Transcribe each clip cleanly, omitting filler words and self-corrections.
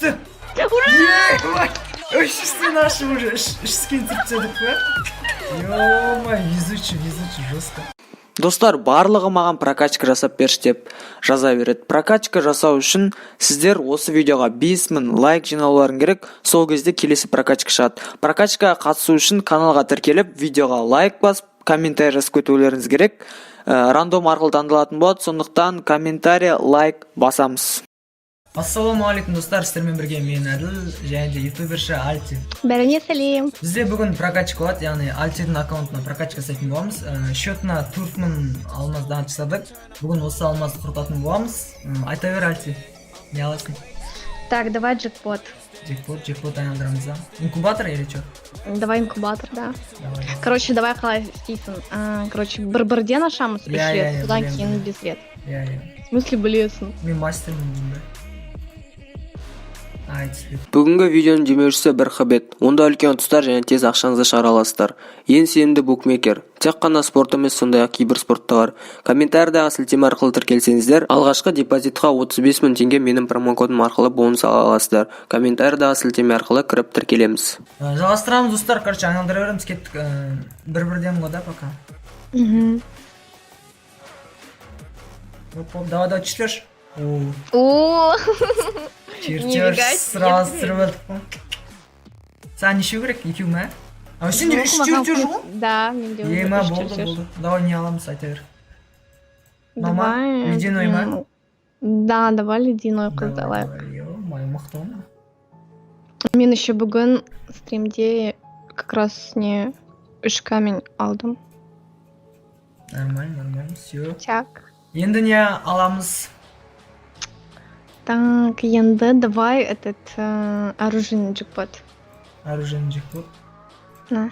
Түсті! Ура! Үш үстін ашып уже үш скин түсіріп тастадық па? Ё-моё, везучий, везучий, жестко. Достар, барлығы маған прокачка жасап берші деп жаза береді. Прокачка жасау үшін сіздер осы видеоға 5000 лайк жинауларың керек. Сол кезде келесі прокачка шығады. Прокачкаға қатысу үшін каналға тіркеліп, видеоға лайк басып, комментарий жазып кетулеріңіз керек. Рандом арқылы таңдалатын болады, сондықтан комментарий, лайк басамыз. Ассалаумағалейкум, достар, сіздермен бірге мен, Әділ, және де ютуберша Альти. Бәріне сәлем. Бізде бүгін прокачка болады, яғни Альтидің аккаунтына прокачка жасайтын боламыз. Счетына 4000 алмаз донат жасадық. Бүгін осы алмазды құртатын боламыз. Айта бер, Альти, не аласың? Так, давай джекпот. Джекпот, джекпот айналдырамыз да. Инкубатор или что? Давай инкубатор, да. Давай. Короче, давай қалай істейсің? Короче, бір бірден ашамыз үш Иә, рет, иә, содан білемін, кейін білемін. 5 рет. Иә. В смысле білесің? Мен мастермін бұнда. Ай, түспеді. Бүгінгі видеоның демеушісі бір хбет. Онда үлкен ұтыстар және тез ақшаңызды шығара аласыздар. Ең сенімді букмекер. Тек қана спорт емес, сондай-ақ киберспорт та бар. Комментарийдағы сілтеме арқылы тіркелсеңіздер, алғашқы депозитқа 35 мың теңге менің промокодым арқылы бонус ала аласыздар. Комментарийдағы сілтеме арқылы кіріп тіркелеміз. Жалғастырамыз, достар, короче, айналдыра береміз, кеттік. Бір бірден ғой да пока. Мгм. Оп, оп, давай, давай, чертеж. О, О, чертеж Нифига себе. Сразу түсіріп алдық қой. Саған нешеу керек? Екеу ма? А сенде үш чертеж ғой? Да, менде уже Ема, үш болды, чертеж. Болды. Давай, не аламыз, айта бер. Мама, Давай. Ледяной ма? Да, давай ледяной қызды Давай, алайық. давай. Ё-моё, мықты ғой мына. Мен еще бүгін стримде как раз не үш камень алдым. Нормально, нормально, все. Так. Енді не аламыз? Так, енді давай этот оружейный джекпот. Оружейный джекпот. На.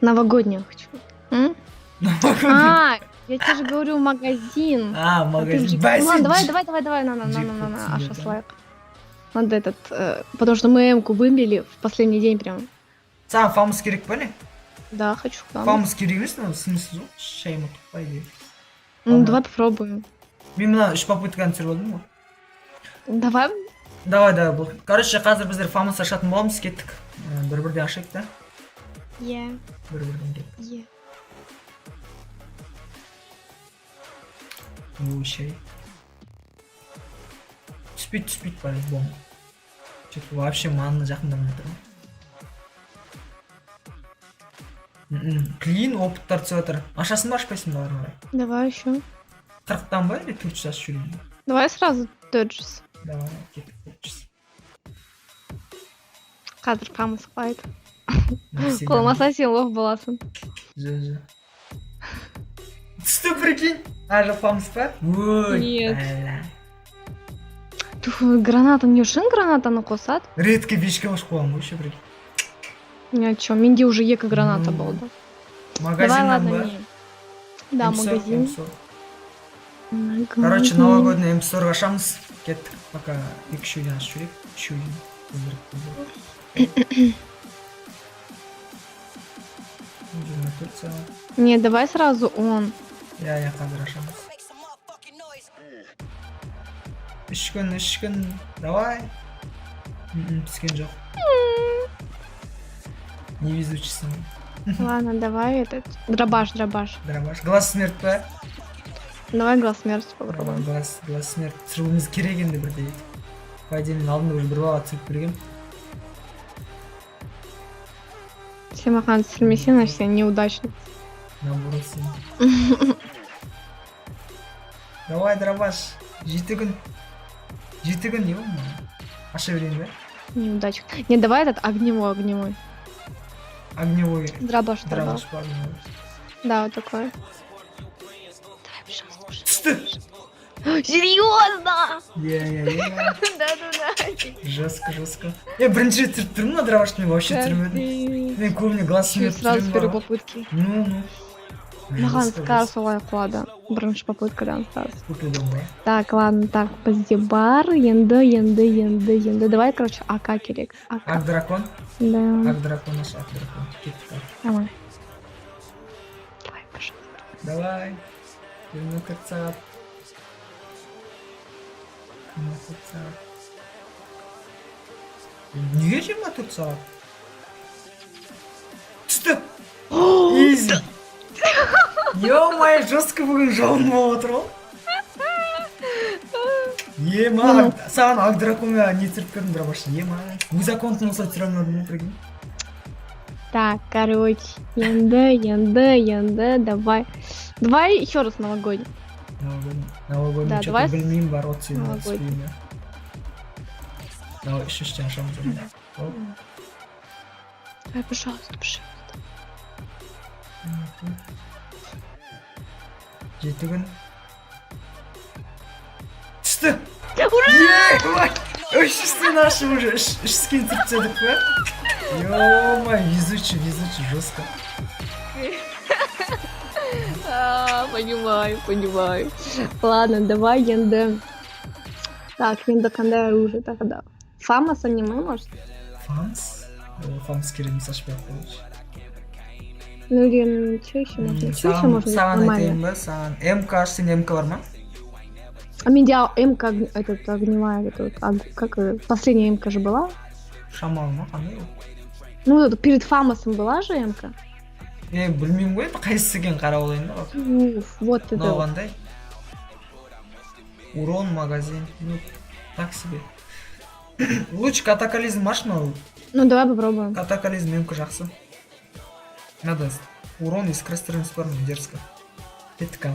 Новогоднюю хочу. М? Новогодний. А, я тебе же говорю, магазин. А, А ты магазин. в джек- Бәсе, Ну ладно, давай, давай, давай, давай, на, на, на, на, на, на, джекпот аша себе, да. лайк. Надо этот, потому что мы М-ку выбили в последний день прям. Саған фамус керек па, не? Да, хочу к вам. Фамус керек емес, мынау смысл жоқ. Шай ұмытып, по идее. Ну, Ага. давай попробуем. Мен мына үш попытканы түсіріп алдым ғой. Давай. Давай, давай, бұл. Короче, қазір біздер фамус ашатын боламыз, кеттік. Бір бірден ашайық та. Е, Бір бірден кеттік. е. О, шай. Түспейді, түспейді по-любому. Что-то вообще маңына жақындамай тұр ғой. Клин опыттар түсіп жатыр. Ашасың ба, ашпайсың ба ары қарай? Давай еще. 40-тан ба или 400 ашып жіберейін ба? Давай сразу 400. Давай, кеттік 400. Қазір фамус құлайды. Навсегда. Құламаса, сен лох боласың. Жо, жо. Түсті, прикинь. А, жоқ, фамус па? Ой, Нет. бәлә. Туф, граната не үшін гранатаны қосады? Редкий вещке қосып қойған ғой еще, прикинь. Ни о чем. Менде уже екі граната Ну, болды. Давай, Магазиннан ладно, ба? не. Да, М40, магазин. М40. Короче, новогодний М40 ашамыз. Кеттік. Пока екі үшеуден ашып жіберейік. Үшеуден. Тезірек, тезірек. 24 сағат. Не, давай сразу он. Иә, иә, қазір ашамыз. 3 күн, 3 күн. Давай. Түскен жоқ. Невезучийсің. Ладно, давай этот. Дробаш, дробаш. Дробаш. Глаз смерть па? Давай глаз смерти попробуем. Глаз смерть түсіруіміз керек енді бірде. По идее, мен алдында уже бір балаға түсіріп бергенмін. Сен маған түсірмесең, значит, сен неудачник. Наоборот, сен. Давай, дробаш. 7 күн. 7 күн, не болды? Аша берейін бе? Неудачник. Не, давай этот огневой, огневой. Огневой. Дробаш, дробаш. Дробаш па, огневой? Да, вот такой. Давай, пожалуйста, пожалуйста. Түсті! Серьезно? Иә, иә, иә. Да-да-да. Жестко, жестко. Я бірінші рет түсіріп тұрмын мына дробашты, мен вообще түсірмедім. Мен көбіне глаз Еще смерть сразу с түсіремін первой бар ғой. попытки. Ну, ну. Маған Жестко, скар жестко. солай құлады. Бірінші попыткадан сразу. Купидон ба? Так, ладно, так, бізде бар. Енді, енді, енді, енді. Давай, короче, АК керек. АК. Ақ дракон. Да. Ақ дракон аш, ақ дракон. Кеттік. Ақ. Давай. Давай, пожалуйста. Давай. 24 сағат. 24 сағат. Неге 24 сағат? Түсті! Изи! Ё-моё, жестко бүгін жауын болып отыр ғой. Ема, саған ак драконға не түсіріп бердім, дробаш. Ема. Өз аккаунтын осылай түсіре алмадым ғой, прикинь. Так, короче, енді, енді, енді, давай. Давай еще раз новогодний. Новогодний. Новогодний Да, что-то давай білмеймін бар, вот сен новогодний. түспеймін. Давай, үш үштен ашамыз онда. Оп. Давай, пожалуйста, пожалуйста. 7 күн. Түсті! Ура! Ой, 300-тен ашып уже үш скин түсіріп тастадық па? Ё-моё, везучий, везучий, жестко. А, понимаю, понимаю. Ладно, давай енді. Так, енді қандай оружие тогда? Фамас аниме, может? Фамс? О, фамс керек емес, ашпай ақ қояйыншы. Ну или что еще можно? Что еще Саған можно? саған Нормально. айтайын ба? Саған МК аш, сенде МК бар ма? А менде МК этот огневая, этот, вот, как её? Последняя МК же была? Шамалы ма, қандай ол? Ну, вот перед Фамасом была же МК? Е, білмеймін ғой енді, қайсысы екенін қарап алайын да. Уф, вот это Мынау вот. қандай? Урон, магазин. Ну, так себе. Лучше катаклизм аш мынау. Ну, давай попробуем. Катаклизм МК жақсы. Надо урон и скорострельность бар мына, дерзко. Кеттік ал.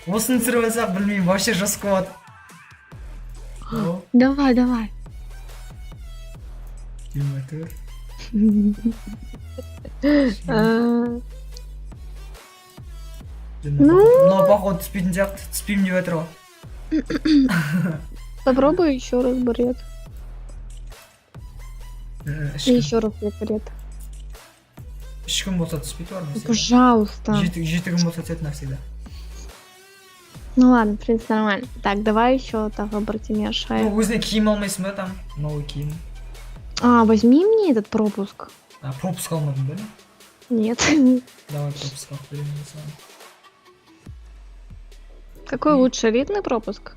Осыны түсіріп алсақ, білмеймін, вообще жестко болады. О, Давай, давай. 24. А, Ну, мынау походу түспейтін сияқты, түспеймін деп жатыр ғой. Попробуй еще раз бред. Үш И күн. еще раз бред. 3 күн болса түспейді бар навсегда. Пожалуйста. 7 күн болса түседі навсегда. Ну ладно, в принципе, нормально. Так, давай еще так обратим Ну, өзіне киім алмайсың ба там? Новый киім. А, возьми мне этот пропуск. А, пропуск алмадың ба? Нет. Давай пропуск алып беремін мен саған. Какой лучше, элитный пропуск?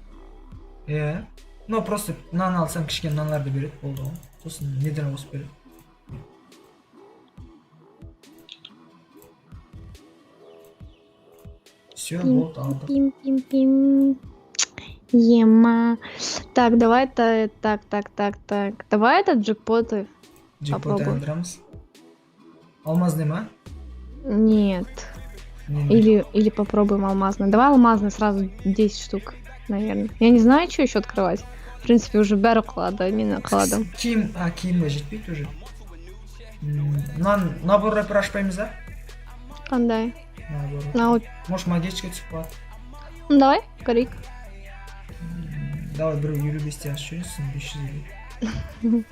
Иә. Ну, просто мынаны алсаң, кішкене мыналарды береді, болды ғой. Сосын неден қосып береді. Все, болды, алдық. Пим-пим-пим. Ема. Так, давай то так, так, так, так. Давай этот джекпоты. Джекпот Попробуй. айландырамыз. Алмазный ма? Нет. Не, не. Или попробуем алмазный. Давай алмазный сразу 10 штук, наверное. Я не знаю, что еще открывать. В принципе, уже бәрі қалады, мен қаладым. Киім, а, киімге жетпейді уже. Мынаны набор рэпер ашпаймыз а? Қандай? Набор. На, Может, магический түсіп қалады. ну, давай, көрейік. Давай біреу 55-те ашып жіберейін, сосын 550.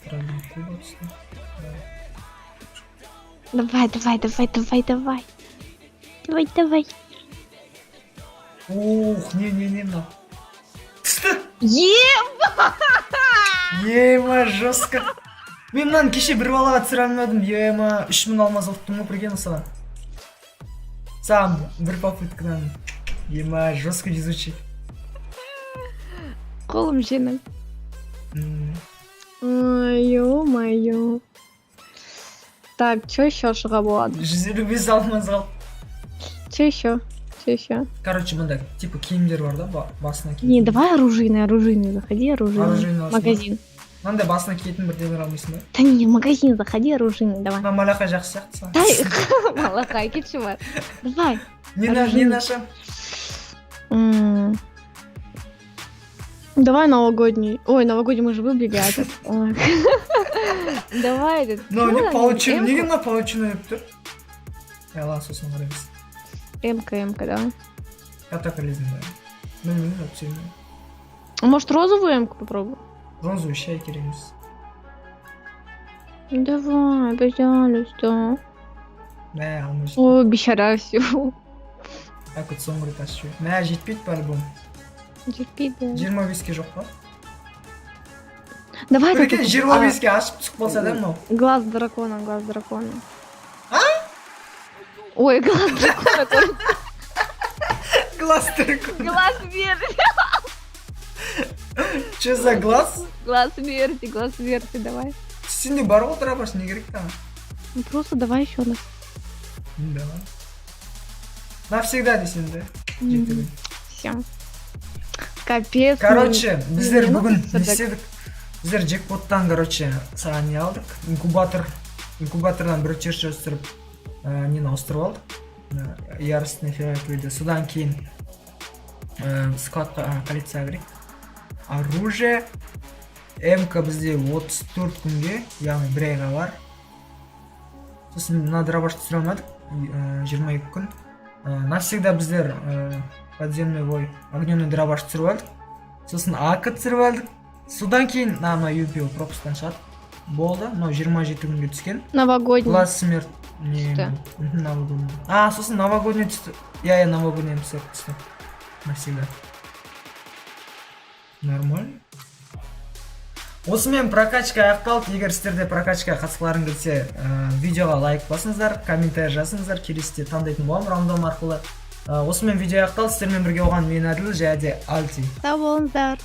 Правильно, куба түсті. Давай. Давай, давай, давай, давай, давай. Давай, давай. Ух, не, не, не, мынау. Түсті! Е! Ема, жестко. Мен мынаны кеше бір балаға түсіре алмадым. Ема, 3000 алмаз ұттым ғой, прикинь саған. Саған бір попыткадан. Ема, жестко везучий. Қолым жеңіл. Ой, ё-моё. Так, что еще ашуға болады? 155 алмаз қалды. Что еще? Что еще? Короче, мында типа киімдер бар да, басына киетін. Не, давай оружейный, оружейный, заходи, оружейный. Оружейный аласың ба? Магазин. Мынандай басына киетін бірдеңелер алмайсың ба? Да не, в магазин заходи, оружейный, давай. Мына малақа жақсы сияқты саған. Дай, малақай, кетші бар. Давай. Не, не Оружейный. ашам? Давай новогодний. Ой, новогодний мы же выбрали, а этот. Ой. Давай этот. Мынау не Чё там? получил? М-ка? Неге мына получено деп тұр? Е, ладно, сосын қараймыз. М-ка, М-ка, давай. Катаклизм, да. Білмеймін, вообще. Может, розовую М-ку попробуем? Розовый шай керек емес. Давай, пожалуйста. Мә, алмай жетпейді. Ой, бейшара все. Так вот соңғы рет ашып жібер. Мә, жетпейді по-любому. Жетпейді. 25-ке жоқ па? Давай Прикинь, этот, 25-ке ашып түсіп қалса да мынау. Глаз дракона, глаз дракона. Ой, глаз дракона, Глаз дракона. глаз веры. Че за глаз? Глаз смерти, глаз смерти, давай. Сенде бар ғой дробаш, не керек тағы? Ну просто давай еще раз. Давай. Навсегда десең де. 7 күн. Все. Капец. Короче, біздер нені бүгін не түсірдік? істедік? Біздер джекпоттан, короче, саған не алдық? Инкубатор. Инкубатордан бір черче түсіріп, нені ауыстырып алдық. Яростный фиолетовыйды. Содан кейін складқа, коллекцияға кірейік. Оружие. МК бізде 34 күнге, яғни бір айға бар. Сосын мына дробаш түсіре алмадық, 22 күн. Навсегда біздер подземный бой, огненный дробаш түсіріп алдық. Сосын АК түсіріп алдық. Содан кейін мына UMP пропусктан шығады. Болды, мынау 27 күнге түскен. Новогодний. Глаз смерть не Түсті. Новогодний. А, сосын новогодний түсті. Иә, новогодний түсті. Түсті. Навсегда. Нормально. Осымен прокачка аяқталды. Егер сіздерде прокачкаға қатысқыларың келсе, видеоға лайк басыңыздар, комментарий жазыңыздар. Келесіде таңдайтын боламын рандом арқылы. Осымен видео аяқталды. Сіздермен бірге болған мен, Әділ, және де Альти. Сау болыңыздар.